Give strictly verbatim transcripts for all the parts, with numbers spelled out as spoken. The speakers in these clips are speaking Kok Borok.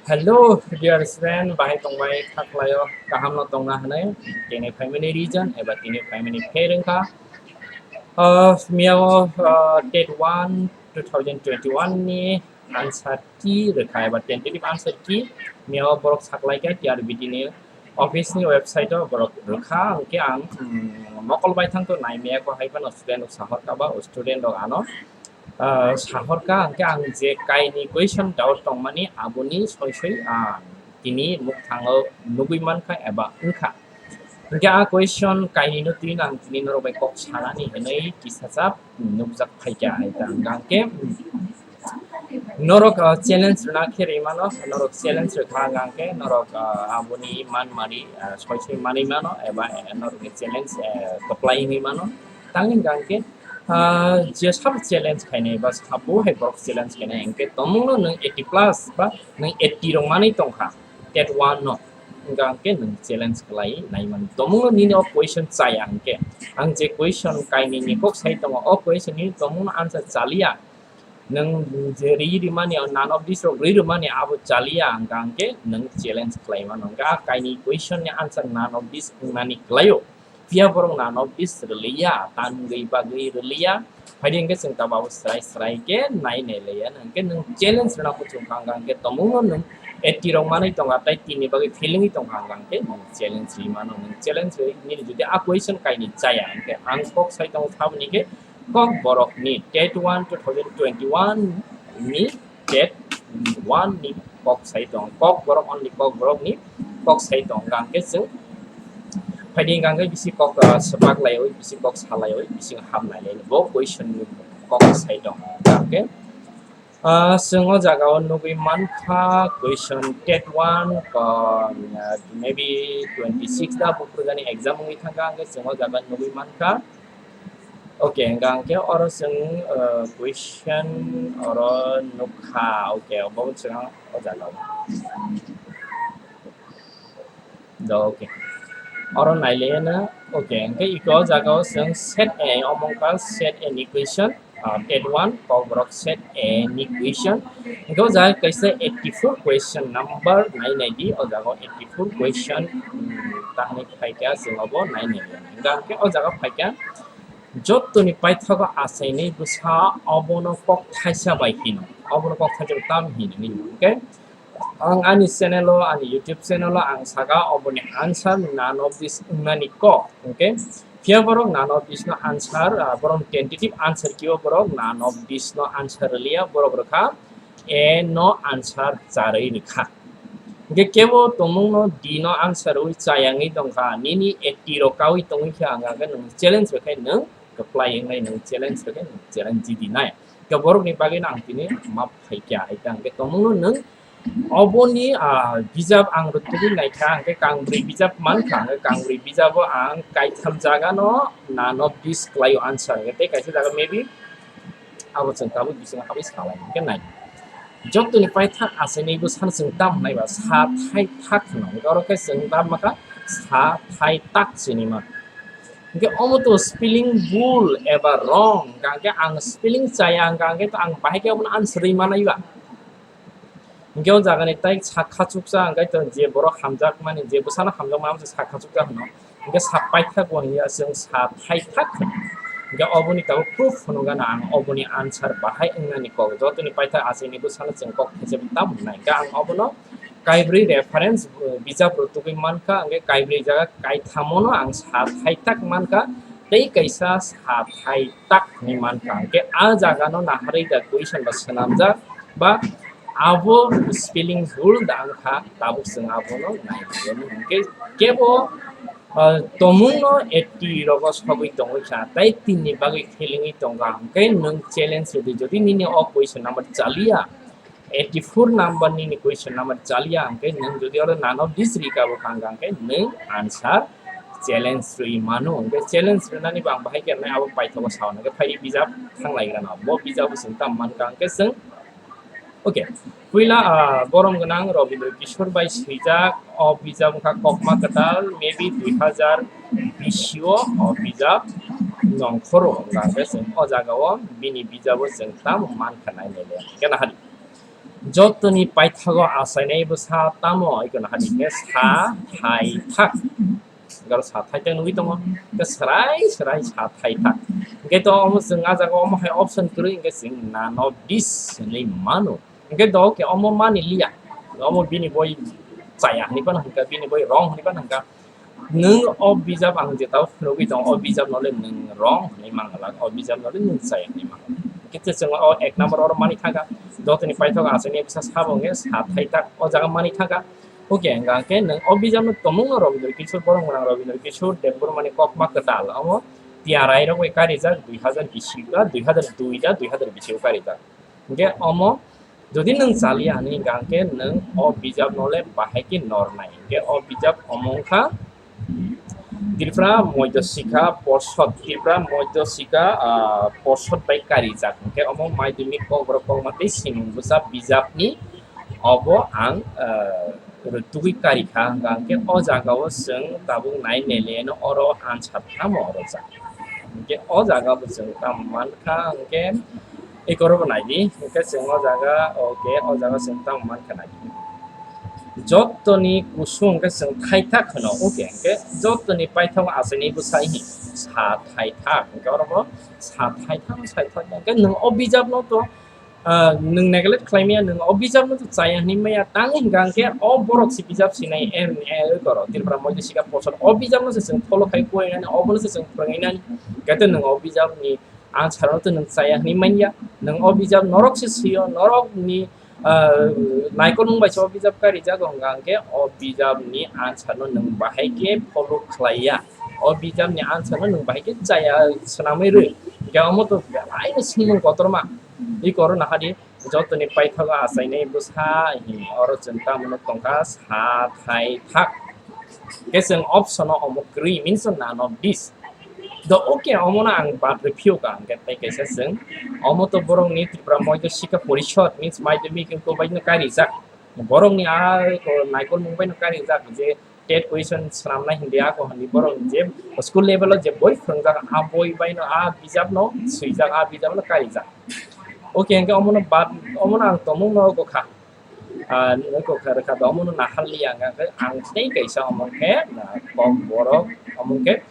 Hello, dear student, bahai tongbai khaklaio, kaham no tongna hwnwi, tini phaimani reason eba tini phaimani fair wngkha. Ah, miyao, ah, TET one two thousand twenty-one ni answer key rwkha eba tentative answer key miyao borok saklaikha T R B D ni office ni website o borok rwkha, hwnkhe ang, mm, mokol bai thangto naimaya ko hai phano student rok sahorkha ba student rok ano ah, sahorkha, hwnkhe ang je kaini question doubt tongmani aboni soi soi, ah, tini mukthango nugui mankha eba wngkha. Hwnkhe a question kainino twino ang tini norok bai kok sanani hwnwi kisa chap nukjak phaikha. Hwnkhe norok, ah, challenge rwna khe rwi mano, norok challenge rwkha hwnkhe norok, ah, aboni manmani, ah, soi soi manwi mano eba, eh, norokni challenge, eh, kwplai wngwi mano. Tang hwnkha hwnkhe, ah, je sabo challenge khainai ba sabo hai borok challenge khainai, hwnkhe tongmungno nwng eighty plus ba nwng eighty rok manwi tongkha TET one no, hwnkha hwnkhe nwng challenge khlai nai mani. Tongmungno nini o question chaya hwnkhe, ang je question kainwi ni kok sai tongo, o question ni tongmungno answer chaliya, nwng je ri rimani, none of this rok ri rimani abo chaliya, hwnkha hwnkhe nwng challenge khlai mano, hwnkhe a kainwi question ni answer none of this wngnani kwlaio. Phiya borok none of this rwliya, tangwi bagwi rwliya. Phaidi hwnkhe chwng tabuk abo srai srai khe nai nai laiya. Hwnkhe nwng challenge rwna muchung kha, hwnkha hwnkhe tongmungno nwng eighty rok manwi tongkha, tei tini bagwi feeling wi tongkha, hwnkha hwnkhe nwng challenge rwi mano. Nwng challenge rwi nini jodi a question kainwi chaya, hwnkhe ang kok sai tongo saboni khe kok borokni TET one two thousand twenty-one ni TET one ni kok sai tong, kok borok only kok borok ni kok sai tong, hwnkha hwnkhe chwng phaidi hwnkha hwnkhe bisi kok, ah, swpak laiwi, bisi kok salaiwi, bisi hap nailai bo question ni kok sai tong, hwnkha hwnkhe, ah, chwng o jaga o nugui mankha question TET one, ah, maybe twenty six da buphurjani exam wngwi thangkha, hwnkhe chwng o jaga nugui mankha. Okay, hwnkha hwnkhe oro chwng, uh, question oro nukha. Okay, obo chwng o jaga o. Do, okay. Oro nailaiya na. Okay, hwnkhe iko o jaga o chwng set A, omo wngkha set A ni question. Uh, TET one, kok borok set A ni question. Hwnkhe o jaga kaisa eighty four question number nai nai di, o jaga o eighty four question, um, tahni phaikha chwng obo nai nai di. Hwnkha hwnkhe o jaga phaikha. Jottoni paithago achainwi bwsa obono kok thaisa bai hino. Obono kok thaisa bai tam hino hino, okay? Ang ani channel o, ani YouTube channel o ang saka oboni answer none of this wngnani kok, okay? Phiya borok none of this no answer, ah, borok tentative answer key o borok none of this no answer rwliya, borok rwkha A no answer charwi rwkha. Hwnkhe kebo tongmungno D no answer rwi chayangwi tongkha, nini eighty rok kawi tongwi khe ang khe nwng challenge rwkhe nwng kwplai wngnai, nwng challenge rwkhe nwng challenge di di nai. Khe borokni bagwino ang tini map khaikha, hai khe ang khe tongmungno nwng oboni, ah, bijap ang rwtugwi naikha, ang khe kangbrwi bijap mankha, ang khe kangbrwi bijabo ang kaitham jagano none of this kwlaio answer, hwnkhe tei kaisa jaga maybe abo chwng tabuk bisingo habwi salai hwnkhe nai. Jotoni paithak achainwi bwsano chwng tam hwnai ba sa thai thak hwno. Hwnkhe oro khe chwng tam makha sa thai tak sini ma. Hwnkhe omo to spelling bul eba wrong. Hwnkhe ang spelling chaya hwnkhe to ang bahai khe obono answer rwi manai ba. Hwnkhe o jagani tai sak khachuksa hwnkhe to je borok hamjakmani, je bwsano hamjakmani abo se sak khachuksa hwno. Hwnkhe sak paithak bo hwnya chwng sa thai thak hwno. Hwnkhe oboni tabuk proof hwnwi gana ang oboni answer bahai wngnani kok. Jotoni paithak achaini bwsano chwng kok thaichabo tamo hwnai. Hwnkhe ang obono kaibrwi reference, uh, bijap rwtugwi mankha, hwnkhe kaibrwi jaga kaithamono ang sa thai thak mankha, tei kaisa sa thai tak hwnwi mankha. Hwnkhe a jagano naharwi da question ba swnamjak ba abo spelling bul da wngkha, tabuk chwng abono nainai. Hwnkhe kebo, uh, tomungno eighty rogo sogwi tongwi kha, tei tinni bagwi felingwi tongkha. Hwnkhe nwng challenge rwdi, jodi nini o question number chaliya, eighty four number nini question number chaliya hwnkhe nwng jodi oro none of this rika bo kha hwnkhe nwng answer challenge rwi mano. Hwnkhe challenge rwnani bo ang bahai khe abo paithago sao hwnkhe phaidi bijap thanglaigrano. Bo bijabo chwng tam mankha hwnkhe chwng, okay, puila, ah, borom gwnang Robindra Kishore bai swijak o bijap wngkha Kokma Kwtal, maybe dui hazar bish o o bijap nongkhoro wngkha hwnkhe chwng o jagao bini bijabo chwng tam mankha nainai le hwnkhe nahadi. Jotoni paithago achainai bwsa tamo? Iko naha di hwnkhe sa thai thak. Garo sa thai thak nugwi tongo. Hwnkhe srai srai sa thai thak. Hwnkhe to omo chwng ah jaga omo hai option kwrwi hwnkhe chwng none of this hinwi mano. Hwnkhe do khe omo mani liya. Omo bini boi chaya hinwi phano hwnkha, bini boi wrong hinwi phano hwnkha. Nwng o bijap ang je tao phunugwi tong, o bijap nole nwng wrong hinwi mangala, o bijap nole nwng chaya hinwi mangala. Hwnkhe chwng o ek number oro mani thangkha, jotoni paithak achainai bwsa sabo hwnkhe sa thai thak o jaga mani thangkha. Okay, hwnkha hwnkhe nwng o bijapno tomungno Rabindra Kishore, borok mwnang Rabindra Kishore Debbarmani kokma kwtal, omo Tiarai rok bai karijak dui hazar bisi ba dui hazar dui da dui hazar bisi o karijak. Hwnkhe omo jodi nwng chaliya hinwi hwnkha hwnkhe nwng o bijapno le bahai khe nornai. Hwnkhe o bijap omo wngkha Tripura Moidya Sikha Porshod, Tripura Moidya Sikha, ah, Porshod bai karijak. Hwnkhe omo Madhyamik kokborok kokma tei simung bwsa bijapni obo ang, ah, rwtugwi karikha. Hwnkha hwnkhe o jagao chwng tabuk nai nele no oro answer tamo rwjak. Hwnkhe o jagao chwng tamo mankha hwnkhe Ekoro bo nai di, hwnkhe chwng o jaga, okay, o jaga chwng tamo mankha nai di. Jotoni kusung hwnkhe chwng thaithak hwno, okay, hwnkhe jotoni paithago achainai bwsa hi sa thaithak, hwnkhe oro bo sa thaithak, sa thaithak, hwnkhe nwng o bijapno to, ah, nwng neglect khlaimaya, nwng o bijapno to chaya hinwi maya, tang hwnkha hwnkhe o borok se bijap sinai, em, e, koro, Tripura Moidya Sikha Porshod, o bijapno se chwng follow khai kuinani, obono se chwng phwrwngwi nani, hwnkhe nwng o bijapni answer no to nwng chaya hinwi manya, nwng o bijap norok se swiyo, norok ni, ah, naikolmung bai se o bijap karijago, hwnkha hwnkhe o bijap ni answer no nwng bahai khe follow khlaiya, o bijap ni answer no nwng bahai khe chaya swnamwi rw, hwnkhe omo to belai no swngmung kotorma. Iko oro naha di, jotoni paithago achainai bwsa, hi, oro chwng tamo no tongkha sa thai thak. Hwnkhe chwng option o omo kwrwi, means none of this. Do okay, omono ang bad rw phiyokha, hwnkhe tei kaisa chwng omo to borokni Tripura Moidya Sikha Porishod, means Madhyamik hwnkhe baino karijak. Borokni a, o, naikolmung baino karijak je TET question swnamnai hindi ako hindi borok je school level o je boi phwrwngjak, a boi baino a bijapno swijak, a bijapno karijak. Okay, hwnkhe omono bad, omono ang tongmung no kokha. Ah, nokha rwkha da, omono naharliya, hwnkhe ang tei kaisa omo khe, ah, kokborok, omo khe,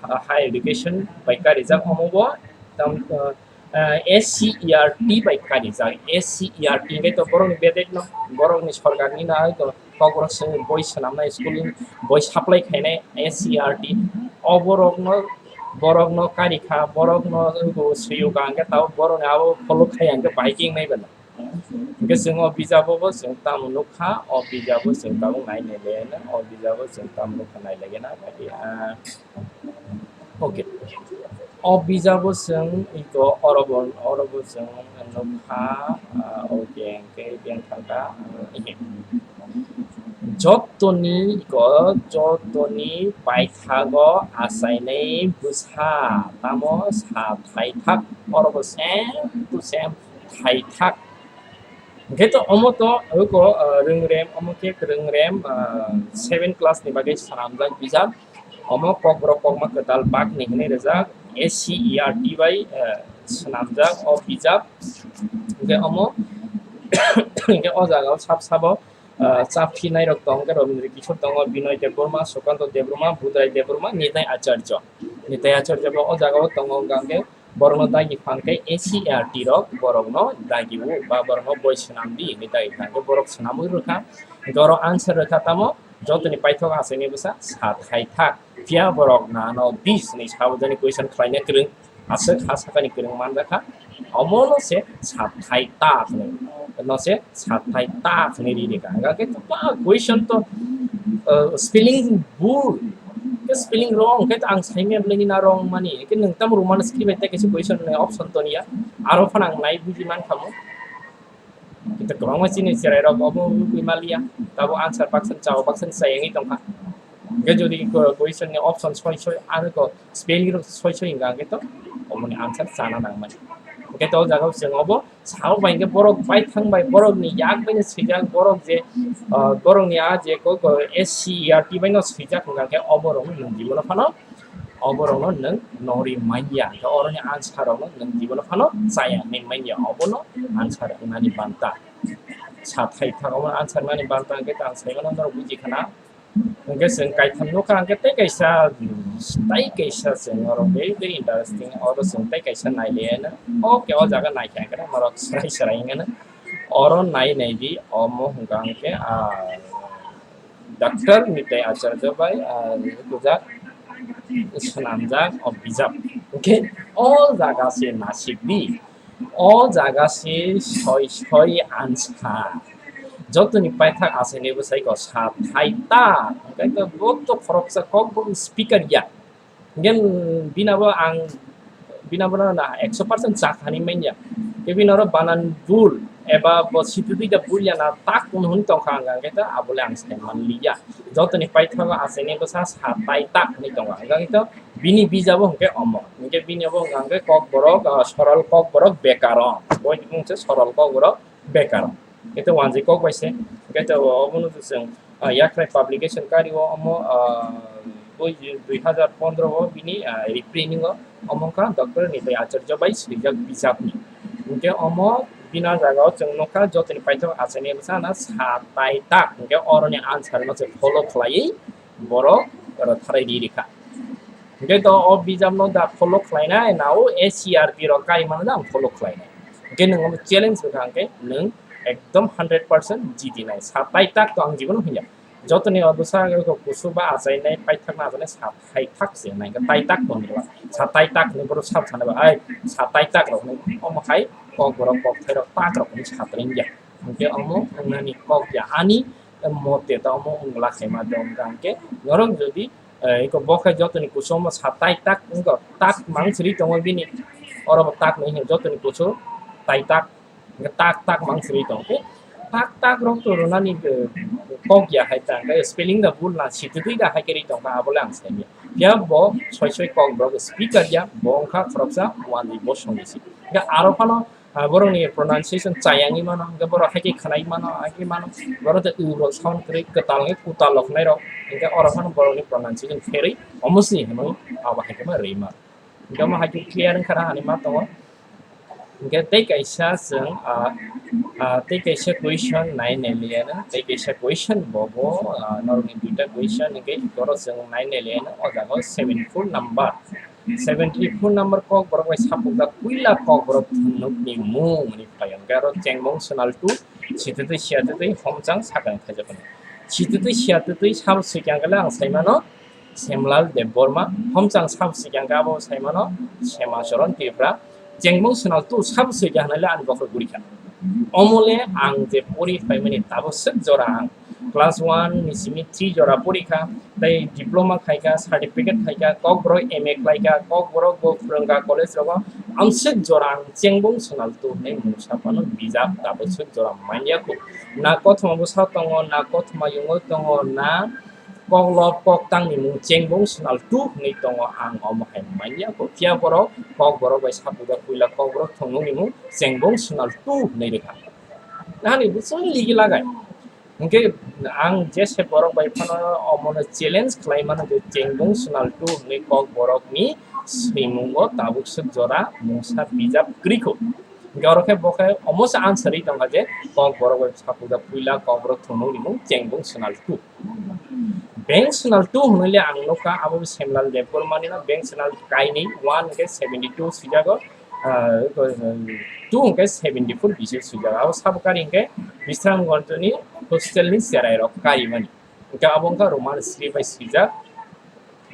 ah, higher education bai karijak, omo bo tam, ah, ah, S C E R T bai karijak, S C E R T hwnkhe to borokni bedek no, borokni sorkarni no hai to kokborok se boi swnamnai, school ni boi supply khainai S C E R T, o borokno, borokno karikha, borokno swiyokha, hwnkhe tabuk borokni abo follow khaiya, hwnkhe bahai khe wngnai bela. Hwnkhe chwng o bijabo bo chwng tamo nukha, o bijabo chwng tabuk nai nai le na, o bijabo chwng tamo nukha nai lege na, ah, okay. O bijabo chwng ito oro bo, oro bo chwng nukha, ah, okay, hwnkhe biyang thangkha, ah, Jotoni iko, jotoni paithago achainai bwsa, tamo sa thaithak, oro bo same to same thaithak. Hwnkhe to omo to iko, ah, rwngrem, omo khe rwngrem, ah, seven class ni bagwi swnamjak bijap. Omo kokborok kokma kwtal bakni hwnwi rijak, S C E R T bai, ah, swnamjak o bijap. Hwnkhe omo, hwnkhe o jaga o sab sabo, ah, chaphi nairok tong khe Rabindra Kishore tongo, Binoy Debbarma, Sukanto Debbarma, Budrai Debbarma, Nitai Acharya. Nitai Acharya bo o jaga o tongo, hwnkha hwnkhe borokno dagi phan khe S C E R T rok borokno dagi o ba borokno boi swnam di hinwi dagi phan khe borok swnamwi rwkha. Hwnkhe oro answer rwkha tamo, jotoni paithak achainai bwsa sa thaithak. Phiya borok nano bis hinwi sabo jani question khlaina kwrwng. Aswk ha sakani kwrwng manjakha, omono se sathai ta hwnwi, no se sathai ta hwnwi ri rikha. Hwnkhe to ba question to, uh, spelling bhul, ke spelling wrong, ke ang saimya belai ni na wrong mani, ke nwng tamo Roman script bai tei kaisa question ni option toniya, aro phano ang nai buji mankha mo. Kita kwbangma chini cherai rok obo wngwi maliya, tabo answer baksa chao baksa chayangwi tongkha. Hwnkhe jodi ko-, question ni option soi soi, ano ko spelling rok soi soi hwnkha hwnkhe to omoni answer chana nangmani. Hwnkhe to o jaga o chwng obo sao bai hwnkhe borok bai thang bai borok ni yak bai no swijak, borok je, ah, borok ni a je ko, ko S C E R T bai no swijak hwnkha hwnkhe obo rok nwng jibono phano obo rok no nwng nori manya, hwnkhe oro ni answer rok no nwng jibono phano chaya hinwi manya, obo no answer wngnani banta. sathai thak, omo answer mani banta hwnkhe ta ang saimano norok buji khana. Hwnkhe chwng kaitham nukha hwnkhe tei kaisa, tei kaisa chwng oro very, very interesting, oro chwng tei kaisa nailaiano. Okay, o jaga naikha hwnkhe norok swrai swrai hwnkhe oro nai nai di, omo hwnkha hwnkhe, ah, Doctor Nitai Acharya bai, ah, rwjak, swnamjak o bijap. Hwnkhe o jaga se nasik di. O jaga se soi soi ansa. Jotoni paithak achaini bwsai ko sathai ta. Hwnkhe to bo to khoroksa kok bo speaker ya. Hwnkhe bini bo ang, bini bo na ekso percent cha thani manya. Khe bini oro banan bul eba bo sitwtwi da bul ya na tak kun hun tongkha ang hwnkhe to abole ang sai man liya. Jotoni paithak achaini bwsa sathai tak hwnwi tongo. Hwnkhe to bini bijabo hwnkhe omo. Hwnkhe bini bo hwnkha hwnkhe Kokborok, ah, soral Kokborok bekaron. Bo hwnkhe sorol Kokborok bekaron. Hwnkhe to wanjwi kok bai se. Hwnkhe to obono to chwng, ah, Yakrai publication kari o omo, ah, boi dui hazar pondro o bini, ah, reprinting o omo wngkha Doctor Nitai Acharya bai swijak bijapni. Hwnkhe omo bini jaga o chwng nukha jotoni paithak achaini bwsa na sathai tak. Hwnkhe oroni answer no se follow khlaiwi borok rwtharai ri rikha. Hwnkhe to o bijapno da follow khlainai, na o S C R T rok kai mano da ang follow khlainai. Hwnkhe nwng omo challenge wngkha hwnkhe nwng ekdom hundred percent jidinai. Sathai tak to ang jibono hwnya. Jotoni o bwsa ko kusu ba achainai paithakna achainai sathai tak se nai hwnkhe tai tak tongla. Sathai tak ni borok sab sanai ba ai sathai tak rok ni omo hai Kokborok Kokthai rok tak rok ni satring ya. Hwnkhe omo wngnani kok ya ani mote ta omo wngla khaima de wngkha hwnkhe norok jodi, eh, eko bo khe jotoni kuchung omo sathai tak wngkha, tak mang siri tongo bini, oro bo tak nai hino jotoni kuchung tai tak, hwnkhe tak tak mang siri tongo khe tak tak rok to rwnani, eh, kok ya hai ta hwnkhe spelling da bul na sitwtwi da hai khe ri tongkha abole ang saimya. Phiya bo soi soi Kokborok speaker ya bo wngkha khoroksa wanjwi bosongni si. Hwnkhe aro phano ah, borokni pronunciation chayangwi mano, hwnkhe borok haikhe khwnai mano, haikhe mano, borok tei u rok sound kwrwi kwtal hwnkhe kutal rok hwnai rok, hwnkhe oro phano borokni pronunciation pherwi omo sini hinwi abo haikhe ma rwi mano. Hwnkhe omo haikhe clear wngkha na hinwi ma tongo. Hwnkhe tei kaisa chwng, ah, ah, tei kaisa question nai nai liya na, tei kaisa question bo bo, ah, norokni duita question hwnkhe borok chwng nai nai liya na, o jaga o seventy four number. Seventy four number Kokborok bai sapukjak puila Kokborok thwngnokni mung hwnwi phaio. Hwnkhe aro chengbong swnal two, sitwtwi siyatwtwi homchang sakang thaijakmani. Sitwtwi siyatwtwi sabo swikang khe ang saimano Semlal Debbarma, homchang sabo swikang khe abo saimano Semacharan Tripura. Chengbong swnal two sabo swikang hwnwi le ani bokhorok gurikha. Omole ang je pori phaimani tabuk swk jora ang class one ni simi three jora porikha, tei diploma khaikha, certificate khaikha, Kokborok M A khlaikha, Kokborok bo phwrwngkha college rogo, amswk jora ang chengbong swnal two hwnwi mungsa phano bijap tabuk swk jora manya kho. Na kothoma bwsa tongo, na kothoma yungwi tongo, na koklop koktangni mung chengbong swnal two hwnwi tongo, ang omo hai manya kho. Phiya borok Kokborok bai sapukjak puila Kokborok thwngnokni mung chengbong swnal two hwnwi rwkha. Nahani bwswk ligi lagai. Hwnkhe ang jese borok bai phano omono challenge khlai mano je chengbong swnal two hwnwi Kokborokni swimungo tabuk swk jora mungsa bijap kwrwi kho. Hwnkhe oro khe bo khe omo se answer ri tongkha je Kokborok bai sapukjak puila Kokborok thwngnokni mung chengbong swnal two. Beng swnal two hwnwi le ang nukha abo Semlal Debbarmani no beng swnal kainwi one hwnkhe seventy two swijago. Ah, two hwnkhe seventy four bisi swijak. Abo sabo kari hwnkhe Bisramganjni hostel ni cherai rok karimani. Hwnkhe abo wngkha Roman sri bai swijak,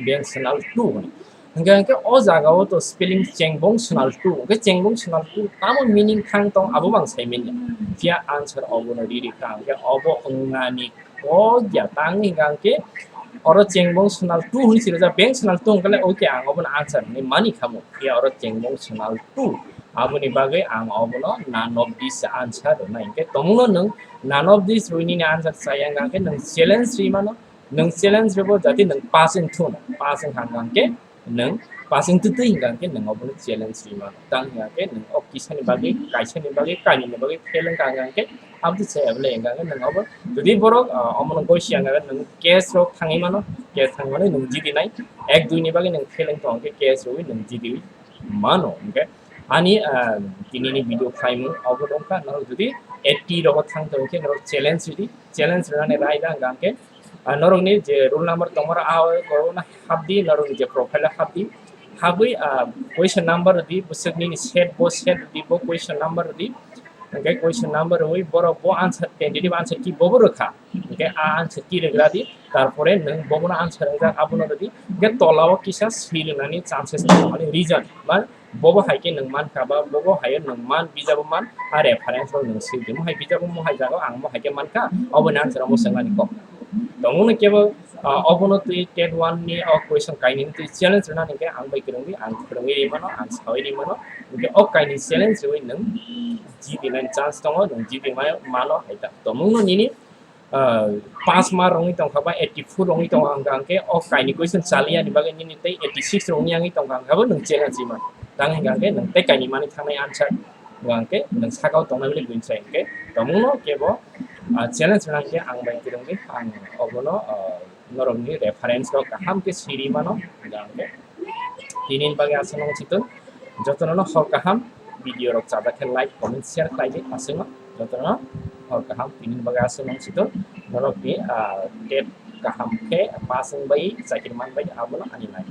beng swnal two hwnwi. Hwnkhe, hwnkhe o jaga o to spelling chengbong swnal two. Hwnkhe chengbong swnal two tamo meaning thang tong abo bang sai manya. Phiya answer obono ri ri kha. Hwnkhe obo wngnani kok ya tang hwnkha hwnkhe oro chengbong swnal two hwnwi swijak, beng swnal two hwnkhe le okay ang obono answer hwnwi mani kha mo. Phiya oro chengbong swnal two. Aboni bagwi ang obono none of this answer rwnai. Hwnkhe tongmungno nwng none of this rwini answer chaya hwnkha hwnkhe nwng challenge rwi mano. Nwng challenge rwbo jati nwng pass wng thun, pass wng hang hwnkhe nwng pass wng twtwi hwnkha hwnkhe nwng obono challenge rwi mano. Tang hwnkha hwnkhe nwng o kisani bagwi, kaisani bagwi, kainwini bagwi fail wngkha hwnkha hwnkhe abo se able wngkha hwnkhe nwng obo jodi borok, ah, omono goi siya hwnkha hwnkhe nwng case rok thangwi mano, case thangmani nwng jidinai, ek dui ni bagwi nwng fail wngkha hwnkhe case rwwi nwng jidiwi mano hwnkhe. Ani, ah, tinini video phaimung obo tongkha, norok jodi eighty rogo thang tongkhe norok challenge ridi, challenge rwnani raida hwnkha hwnkhe, ah, norokni je roll number tongmara ah o korokno hapdi, norokni je profile o hapdi, habwi, ah, question number ridi, bwswk nini set bo set ridi, bo question number ridi, hwnkhe question number rwi borok bo answer, tentative answer key bobo rwkha, hwnkhe a answer key rwgradi, tarpore nwng bobono answer wngjak abono rwdi, hwnkhe tolao kisa swi rwnani chances tongo, mane reason ba bobo hai khe nwng mankha ba bobo hai nwng man, bijabo man, a reference rok nwng swi di, mohai bijabo mohai jago ang mohai khe mankha, oboni answer omo swngnani kok. Tongmungno kebo, ah, obono twi TET one ni o question kainwi twi challenge rwnani hwnkhe ang bai kwrwngwi ang phwrwngwi ri mano, ang sawi ri mano, hwnkhe o kainwi challenge rwui nwng jiti nani chance tongo, nwng jiti mai-, mano hai ta. Tongmungno nini, ah, pass mark rwngwi tongkha ba eighty four rwngwi tongkha hwnkha hwnkhe o kainwi question chaliya ni bagwi nini tei eighty six rwngwi yangwi tongkha hwnkha bo nwng challenge rwima. Tang hwnkha hwnkhe nwng tei kainwi manwi thangnai answer hwnkha hwnkhe nwng sakao tongnai bwlai buini sai hwnkhe tongmungno kebo, ah, challenge rwna hwnkhe ang bai kwrwngwi ang obono, ah, norokni reference rok kaham khe siri mano hwnkha hwnkhe. Tini bagwi aswk nung chitung. Jotono no hor kaham, video rok chajak khe like, comment, share khlai di aswkno. Jotono hor kaham, tini bagwi aswk nung chitung. Norok ni, ah, TET kaham khe pass wng bai, chakri man bai, abono ani nai.